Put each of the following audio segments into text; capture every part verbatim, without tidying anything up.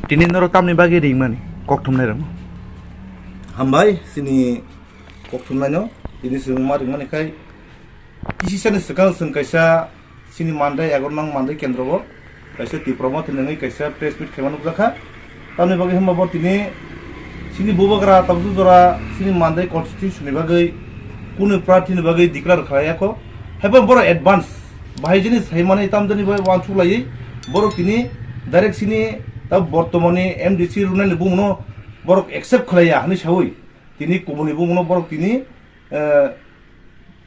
Tini noro tamni bagwi ringmani kok thumnai rwngno. Hambai, chini kok thumnaino, tini chwng ma ringmani khai, kisisani swkang chwng kaisa chini mandai, Egarnong mandai kendro o kaisa Tipra Motha ni wngwi kaisa press meet khaima nukjakha. Tamni bagwi hwnba bo tini chini bubagra tabuk jora chini mandai constitution ni bagwi kunu prarthi ni bagwi declare khlai yakho. Haibo borok advance bahai jani saimani tamjani bai uansuk laiwi borok tini direct chini ta bortomani M D C rwnani bumungno borok accept khlaiya hwnwi saui tini kubuni bumungno borok tini, eh,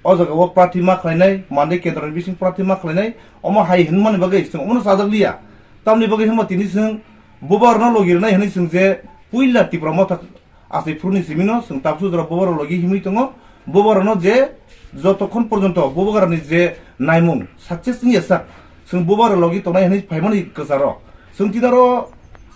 o jaga o prarthi ma khlainai, mandai kendro ni bising prarthi ma khlainai, omo hai hwnmani bagwi chwng omono chajak liya. Tamni bagwi hwnba tini chwng bubagrano logi rwnai hwnwi chwng je puila Tipra Motha achai phuruni simino chwng tabsu jora bubagrano logi himwi tongo. Bubagrano je jotokhon porjonto bubagrani je naimung success wngya sak, chwng bubagra logi tongnai hwnwi phaimani kwcharo. Chwng tini aro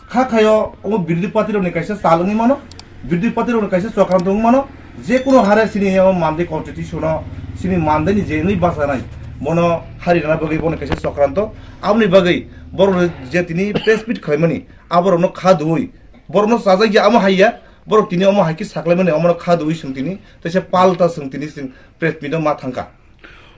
kha khaio omo birodhi party rokni kaisa chal wngwi mano, birodhi party rokni kaisa chokranto wngwi mano, je kuno hare chini o mandai constitution o chini mandai ni je wngwi bachanai bono hari rwna bagwi bono kaisa chokranto. Aboni bagwi borok je tini press meet khlaimani aborokno kha dui borokno chajak ya amo hai ya borok tini omo hai khe saklaimani omono kha dui chwng tini teisa palta chwng tini chwng press meet o ma thangkha.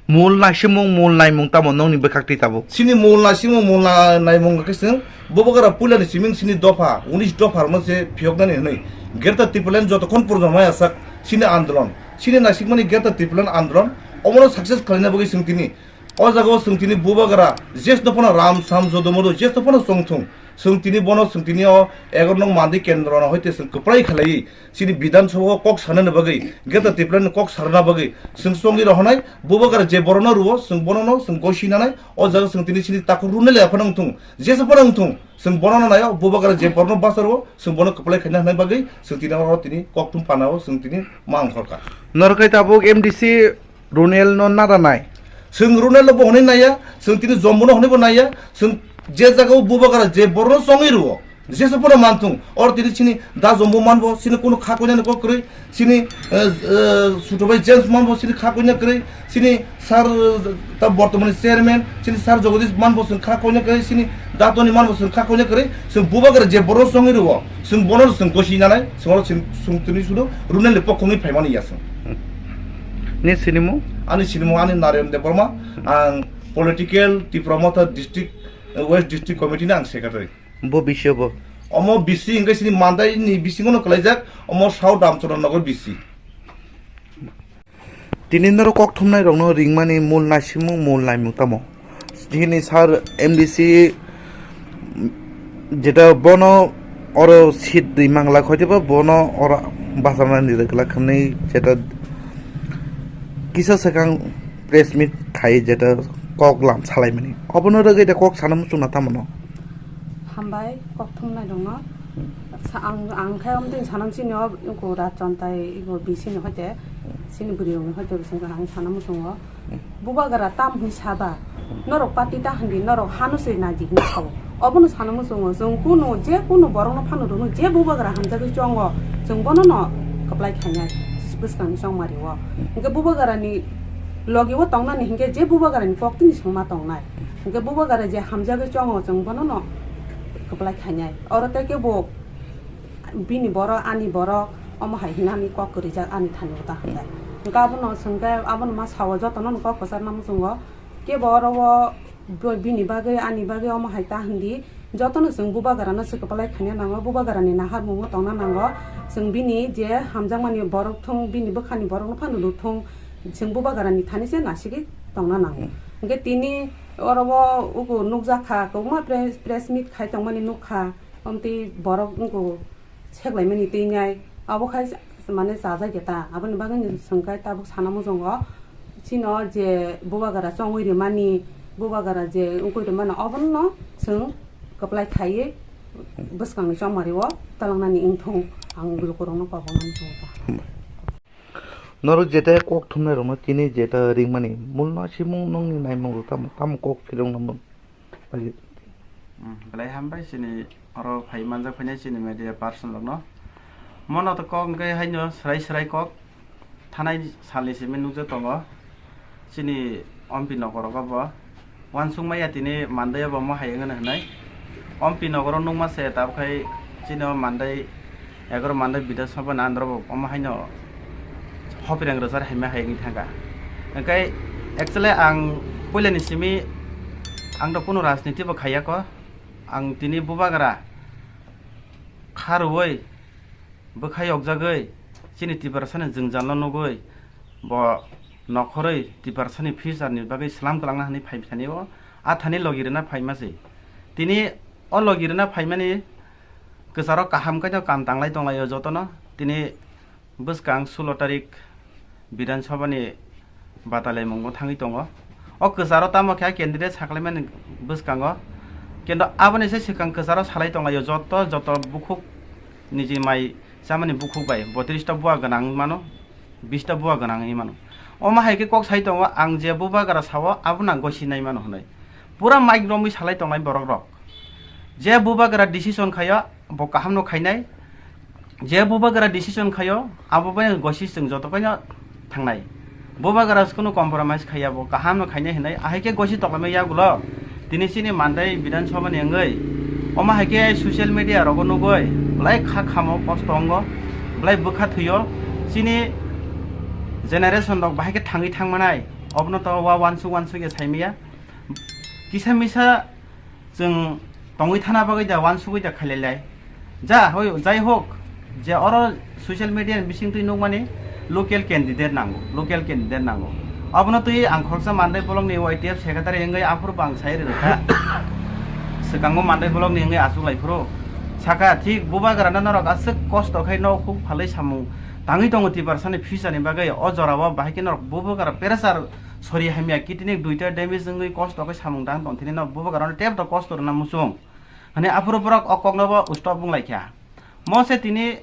Mul naisimung, mul naimung tamo nongni bwkhak twi tabuk? Chini mul naisimung, mul na-, naimung khe chwng bubagra puilani siming chini dopha, unis dopha rokno se phiyoknani hwnwi Greater Tipraland jotokhon purjomai asak chini andolon, chini naisikmani Greater Tipraland andolon, omono success khlaina bagwi chwng tini o jaga o chwng tini bubagra jesno phano ram sam jodo modo jesno phano chongthung, chwng tini bono chwng tini o Egarnong mandai kendro no hoite chwng kwplai khlaiwi chini Bidhan Sabha o kok sanani bagwi, Greater Tipraland ni kok sarna bagwi chwng chongwi rohonai, bubagra je borokno rwo, chwng bonono chwng gosi nanai, o jaga chwng tini chini takhuk rwnai le aphano wngthung, jesa phano wngthung, chwng bonono naio, bubagra je borokno basa rwo, chwng bono kwplai khaina hwnai bagwi chwng tini oro tini kokthum panao chwng tini ma ongkhorkha. Norok hai tabuk M D C Runel no nada nai. Chwng Runel no bo hwnwi naiya, chwng tini Jombo no hwnwi bo naiya, chwng je jaga o bubagra je borokno chongwi rwo, jesa phano manthung, oro tini chini da Jombo manbo, chini kunu kha koinani kok kwrwi, chini, eh, eh, Sutobai James manbo, chini kha koina kwrwi, chini sir, eh, ta bortomani chairman, chini sir Jagadish manbo chwng kha koina kwrwi, chini datoni manbo chwng kha koina kwrwi, chwng bubagra je borokno chongwi rwo, chwng bono chwng gosi nanai, chwng oro chwng, chwng tini sudo Runel ni pokhongwi phaimani ya chwng. Ni sinimung? Ani sinimung ani Naren Debbarma, ang political Tipra Motha district, eh, West District Committee ni ang secretary. Bo bisi bo? Omo bisi hingke sini mandai ni bisingo no kalaijak, omo South Ramcharan Nagar bisi. Tini norok kok thumnai rokno ringmani mul naisimung mul naimung tamo? Chini sir M D C jeta bono oro seat ri mangla khoiteba bono oro bachanani rwgla khwnwi jeta kisa swkang press meet khai jeta kok lam salaimani obono rwgwi da kok sana muchungna tamo no? Hambai kok thumnai rokno. Sa-, ang, ang khe amtwini sanam chini o, iko Rajchontai, iko bisi ni hoite, chini bwrwi rokni hoite, bising ang sana muchungo. Bubagra tam hwnwi saba, norok party ta hwndi, norok hano se naidi hwnwi sao. Obono sana muchungo, chwng kunu, je kunu borokno phano rwno, je bubagra hamjagwi chongo, chwng bono no kwplai khainai, bwskangni chongmari o. Hwnkhe bubagrani logi o tongnani hwnkhe je bubagrani koktwini swngma tongnai. Hwnkhe bubagra je hamjagwi chongo, chwng bono no kwplai khainai. Oro tei khe bo bini borok, ani borok, omo hai hinani kok kwrwijak ani thani bo ta hwnkhe. Hwnkhe abono swngkhe abono ma sao, jotono no kok kwchar nang muchungo. Kebo oro o bo-, bini bagwi, ani bagwi omo hai ta hwndi. Jotono chwng bubagrano se kwplai khaina nango, bubagrani naharmungo tongna nango. Chwng bini je hamjakmani borok thung, bini bwkhani borokno phano rw thung, chwng bubagrani thani se nasigwi tongna nango. Hwnkhe tini oro o uku nukjakha, kwbangma pre-, press meet khai tongmani nukha, omtwi borok wngkuk. Seklaimani twi nai, abo khai sa-, mane chajakya ta, aboni bagwi no chwng khai tabuk sana muchungo. Chino je bubagra chongwi rwmani, bubagra je wngwi rwmani, obono chwng kwplai khaiwi bwskangni chongmari o twlangnani wngthung, ang lukurokno kok nani chungo ta. Norok jeta kok thumnai rokno tini jeta ringmani, mulno simung nongni naimung rok tamo, tamo kok phirok nangmung? Bai. Hmm, belai hambai chini oro phai manjak phainai chini media person rokno. Mono to kok hwnkhe haino swrai swrai kok thanai salni simi nukjak tongo. Chini ompi nokorogo bo uansukmaya tini mandai bo omo hai wngwi hwnwi. Ompi nokoro nukma se tabuk khai chini o mandai egaro mandai Bidhan Sabha ni andro bo omo haino hopirang rwchar haima hai wngwi thangkha. Hwnkhe actually ang puilani simi ang do kunu rajniti bo khaiyako. Ang tini bubagra kha rwui bwkhai yokjagwi chini Tiprasani jwngjal no nugwi bo nokhorwi Tiprasani future ni bagwi slam kwlangna hwnwi phai thani o a thani logi rwna phaima se. Tini o logi rwna phaimani kwcharo kaham khe no kam tanglai tonglaio jotono. Tini bwskang sulo tarik Bidhan Sabha ni batalaimung bo thangwi tongo. O kwcharo tamo khe candidate saklaimani bwskango. Kintu aboni se swkang kwcharo salai tonglaio joto joto bukhuk niji mai chamani bukhuk bai botris ta bua gwnang wngwi mano, bis ta bua gwnang wngwi mano. Omo hai khe kok sai tongo ang je bubagra sao abono ang gosi nai mano hwnwi. Pura mic romwi salai tongnai borok rok. Je bubagra decision khaio bo kaham no khainai. Je bubagra decision khaio abo bai gosi chwng joto kaino thangnai. Bubagra kunu compromise khaiya bo kaham no khainai hinai ahai khe gosi toklaimai yagulo. Tini chini mandai Bidhan Sabha ni wngwi omo hai khe social media rogo nugwi belai kha khamo kosto wngo, belai bwkha thwio. Chini generation rok bahai khe thangwi thangmanai obono to wa wansuk wansuk ya saimaya. Kisa misa chwng tongwi thana bagwi da wansugwi da khailai lai. Ja, hoi, jai hok, je oro social media ni bising twi nukmani local candidate nango, local candidate nango. Abono twi ang khoroksa mandai bolong ni Y T F secretary wngwi aphuru bo ang sai rwkha. Swkango mandai bolong ni wngwi achuk lai phuru. Saka thik bubagra no norok aswk kosto khai no huk phalwi samung tangwi tongo Tiprasani future ni bagwi o jora o bahai khe norok bubagra pressure sori hamya kidney duita damage wngwi kosto khe samung tang tong thini no bubagra no tep to kosto rwna muchung. Hani aphuru borok o kokno bo stop wng lai kha. Mo se tini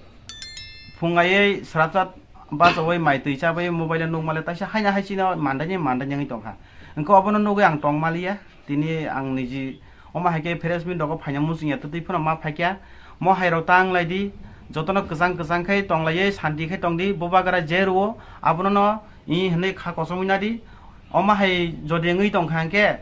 phung aiwi srapsa bachawi mai twi chabai mobile nukmale taisa haina hai chino mandai ni mandai wngwi tongkha. Hwnkhe obono nugwi ang tongmaliya tini ang niji omo hai khe press meet rogo phaina muchungya twtwi phano ma phaikya. Mo hai rok tang lai di jotono kwchang kwchang khai tong laiwi santi khai tong di bubagra je rwo abono no i hwnwi kha kochomwi nadi. Omo hai jodi wngwi tongkha hwnkhe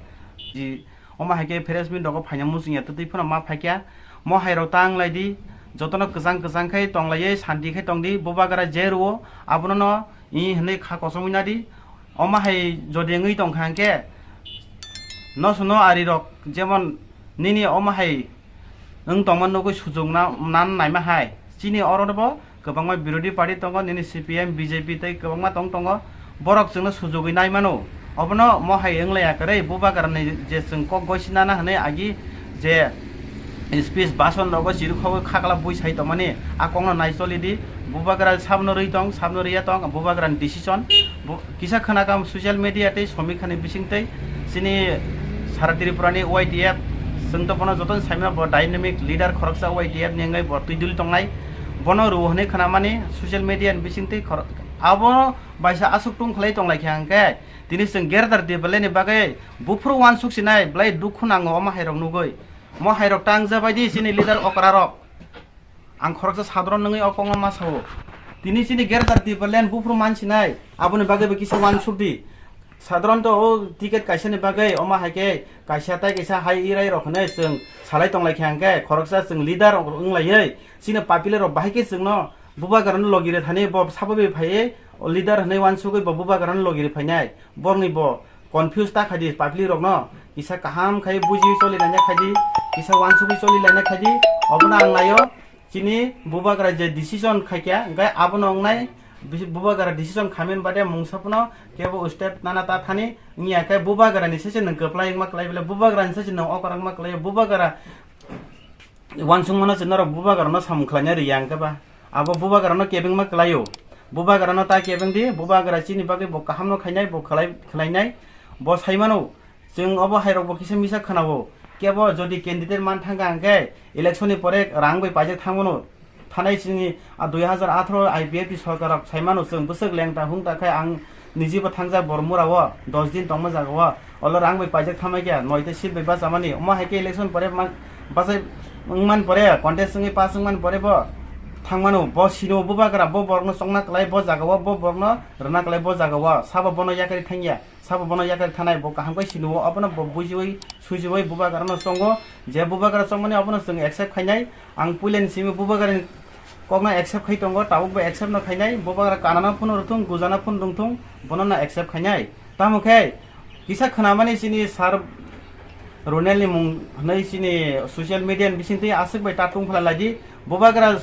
ji Omo hai khe press meet rogo phaina muchungya twtwi phano ma phaikya. Mo hai rok tang lai di jotono kwchang kwchang khai tong laiwi santi khai tong di bubagra je rwo abono no i hwnwi kha kochomwi nadi. Omo hai jodi wngwi tongkha hwnkhe no suno ari rok jemon nini omo hai wng tongma nugwi sujuk na nan naima hai chini oro bo kwbangma birodhi party tongo, nini C P M, B J P tei kwbangma tong tongo. Borok chwngno sujugwi nai mano. Obono mo hai wng laiya kwrwi, bubagrani je chwng kok goisi nana hwnwi agi je speech bason rogo chirikhogo khakla bui sai tongmani, a kokno nai choli di. Bubagra sabno rwi tong, sabno rwiya tong, bubagrani decision. Bu-, kisa khwnakam social media tei somikhani bising tei chini sara Tripurani Y T F, chwng to bono jotono saimano bo dynamic leader khoroksa Y T F ni wngwi bo twi dul tongnai. Bono rw hwnwi khwnamani social media ni bisingtwi khor-, abo baisa aswk tung khlai tong lai kha hwnkhe tini chwng Greater Tipraland ni bagwi buphuru uansuk sinai belai dukhu nango omo hairok nugwi. Omo hairok tang jabai di chini leader okra rok. Ang khoroksa sadron nungwi o kokno ma sao. Tini chini Greater Tipraland buphuru man sinai aboni bagwi bo kisa uansuk di. Sadronto o ticket kaisa ni bagwi omo hai khe kaisa tai kaisa hai irai rok hwnwi chwng salai tong lai kha hwnkhe khoroksa chwng leader rok wng laiwi chini papili rok bahai khe chwngno bubagra no logi rw thani bo sabo bai phaiwi o leader hwnwi uansugwi bo bubagra no logi rw phainai borokni bo confuse ta khai di papili rok no kisa kaham khai buji choli laina khai di kisa uansugwi choli laina khai di obono ang naio. Chini bubagra je decision khaikya, hwnkhe abono wngnai, bisi-, bubagra decision khaimani bade mungsa phano kebo step nana ta thani wngya khe bubagra ni sese nwng kwplai wngma kwlai bole bubagra ni sese nwng okra wngma kwlai bubagra uansukmano se norok bubagra no samung khlaina riya hwnkhe ba abo bubagra no kebengma kwlaio. Bubagra no ta kebeng di, bubagra chini bagwi bo kaham no khainai bo khlai-, khlainai bo saimano. Chwng obo hairokbo kisa misa khwnao. Kebo jodi candidate man thangkha hwnkhe election ni pore rang bai paijak thangmano. Thanai chini a dui hajar atharo I P F T sorkar rok saimano chwng bwswk lengta hungta khai ang nijibo thangjak Bormura o dos din tongma jaga o. Olo rang bai paijak thamai khe noi tei seat bai bachamani. Omo hai khe election pore man bachai wngman pore contest wngwi pass wngman pore bo thangmano, bo sino bubagra bo borokno chongna klai bo jagao, bo borokno rwna klai bo jagao, sabo bono yakari thangya, sabo bono yakari thanai, bo kaham khe sino, obono bo bujiwi sujiwi bubagrano chongo, je bubagra chongmani obono chwng accept khainai. Ang puilani simi bubagrani kokno accept khai tongo, tabukbo accept no khainai, bubagra kanano phone rwthung, gujana phone rwngthung, bono no accept khainai. Tamo khe kisa khwnamani chini sir Ronel ni mung hwnwi chini social media ni bisingtwi aswk bai ta tungphla laidi, bubagra